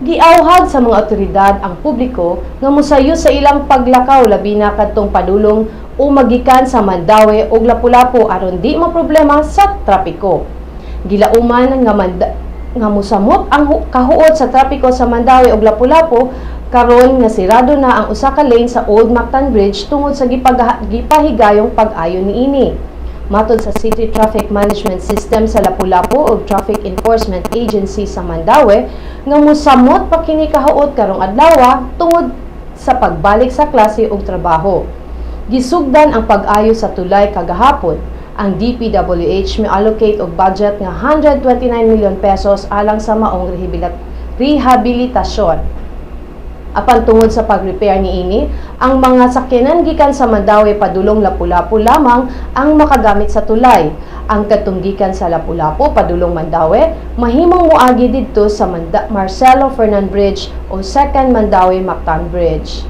Giawhag sa mga otoridad ang publiko nga mosayo sa ilang paglakaw, labi na kadtong padulong o magikan sa Mandaue ug Lapu-Lapu, aron di maproblema sa trapiko. Gilauman nga mosamot ang kahuot sa trapiko sa Mandaue ug Lapu-Lapu karon nga sirado na ang usa ka lane sa Old Mactan Bridge tungod sa gipahigayong pag-ayo niini. Matod sa City Traffic Management System sa Lapu-Lapu ug Traffic Enforcement Agency sa Mandaue nga mosamot pa kini kahuot karong adlaw tungod sa pagbalik sa klase ug trabaho. Gisugdan ang pag-ayo sa tulay kagahapon. Ang DPWH mi-allocate og budget nga 129 million pesos alang sa maong rehabilitasyon. Apan tungod sa pag-repair niini, ang mga sakyanan gikan sa Mandaue padulong Lapu-Lapu lamang ang makagamit sa tulay. Ang kadtong gikan sa Lapu-Lapu padulong Mandaue mahimong moagi didto sa Marcelo Fernan Bridge o Second Mandaue Mactan Bridge.